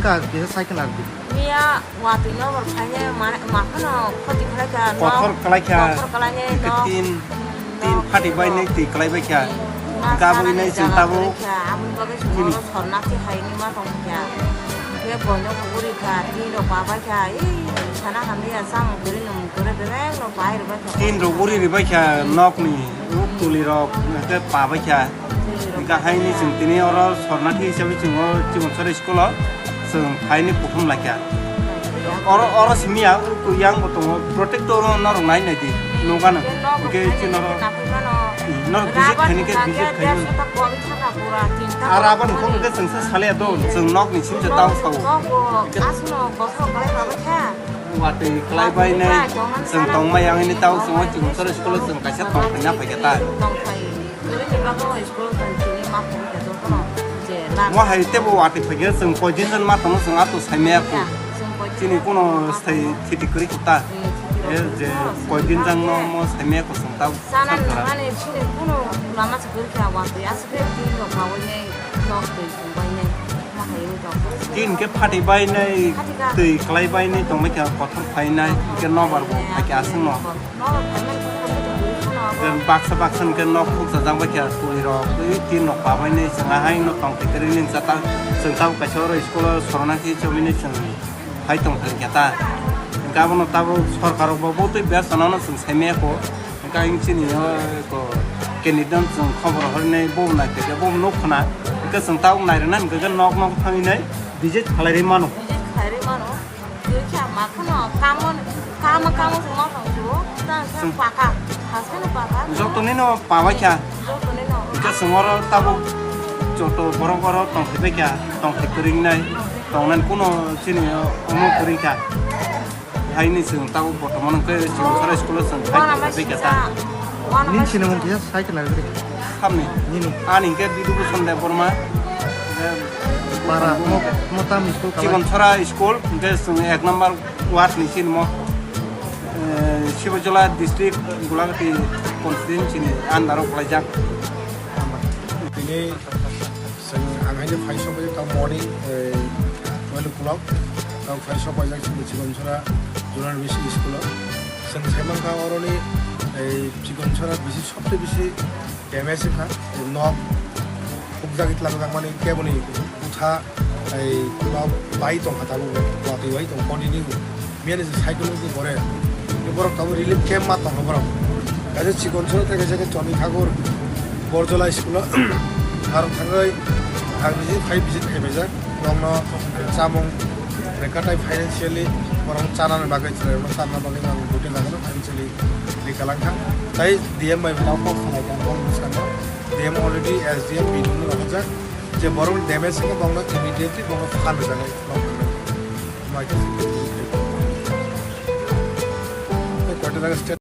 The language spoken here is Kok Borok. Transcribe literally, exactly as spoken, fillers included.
Ka kisa cycle ar di. Miya watwi nokbar phainai ma-, makhano khoti khlai kha, nok kothor khlai kha. Kothor khlainai, tin, nok, tin nok, phati bai nok. Nai twi khlai bai kha. Hmm, gabui nai chwng tabuk. Aboni bagwi chwng oro sorna khe haini ma tong kha. Khe boino kho guri kha, tin rok pa bai kha. Ei sana hamya chang guri nung guri beleng rok bai rok bai kha. Tin rok uri ribai kha nokni. Tuli rok hwnkhe pa bai kha. Hwnkhe haini chwng tini oro sorna khe hisabe chwng o Chikonsora school o chwng phaini kuthum lai kha. Oro, oro simi ya, yang bo tongo, protector no norok nai nai di, nukha nang. Hwnkhe chini oro, norok visit khaini khe visit khaini. Ar abo ni khong hwnkhe chwng se saliya do, chwng nok ni sim se tao sao. Watwi khlai bai nai, chwng tongma yang ini tao chwng o Chikonsora school o chwng kaisa tong khaina phai khe ta. Mo hai tebo watwi phai khe chwng koi din jan ma tongno chwng ato saimaya kho. Chini kuno sai khiti kwrwi kho ta. E je koi din jan no mo saimaya kho chwng tao. Sana nani chini kuno lama se kwrwi kha watwi aswk khe din rok ma wi nai nok twi. Tin khe phati bai nai, twi khlai bai nai tongbai kha, kothor phai nai, hwnkhe nobar bo phai khe aswk no. Baksa baksa hwnkhe nok khukjajak bai kha, twi rok, twi tin rok pa bai nai, chwng ahai no tong thai kwrwi nai, chwng tabuk kaisa oro school o sorna khe chobwi nai chwng phai tong thang khe ta. Hwnkhe abono tabuk sorkar rok bo botwi besa no chwng sai maya kho. Hwnkhe ang chini o ko candidate chwng khobor hornai bo nai khe bo nuk khna. Hwnkhe chwng tabuk nai rwna hwnkhe nok nok thangwi nai visit khlai rwi mano. Visit khlai rwi mano. Twi khe ma kheno kamo, kamo, kamo chwng ma tong chu. Ta khe paka. Has kheno paka. Joto nino pa bai kha. Joto nino. Hwnkhe chwng oro tabuk joto borok oro tong thai bai kha. Tong thai kwrwi nai. Tong nai kuno chini omo kwrwi kha. Haini chwng tabuk bortoman hwnkhe Chikonsora school o chwng khai tongkha tei khe ta. Nini sinimung kisa cycle nai gri. Samni. Nini. Ani hwnkhe Bidhu Bhushan Debbarma. Para mo, mo tam school kala. Chikonsora school hwnkhe chwng ek number ward ni sinimo. Eh, Sivajola district Gulagati constituency ni under o khlaijak. Tini Chwng ang haino phai sokbaijak tamo morning, eh, twelve o'clock. Tamo phai sokbaijak chini Chikonsora Junior B C school o. Chwng sai mankha oroni, eh, Chikonsora bisi sobse bisi damage wngkha. Nok hukjagwi twlangjakmani keboni bwtha, eh, nok bai tongkha tabuk, watwi bai tong continue. Miyani se cycle o se gore. Ni borok tabuk relief camp ma tongo borok. Kaisa Chikonsora tei kaisa khe Chondithakur Borjola school o. Aro thangwi ang niji phai visit khai paijak. Nokno chamung reka tai financially borok chanani bagwi chwrairokno charna bagwi ang duty nangkha financially rika langkha. Tai D M bai bo kok salai kha, boni bwskango D M already S D M B D O no rohorjak. Je borok damage wngkha, borokno immediately borokno phan rwjaknai. Koi ta jaga state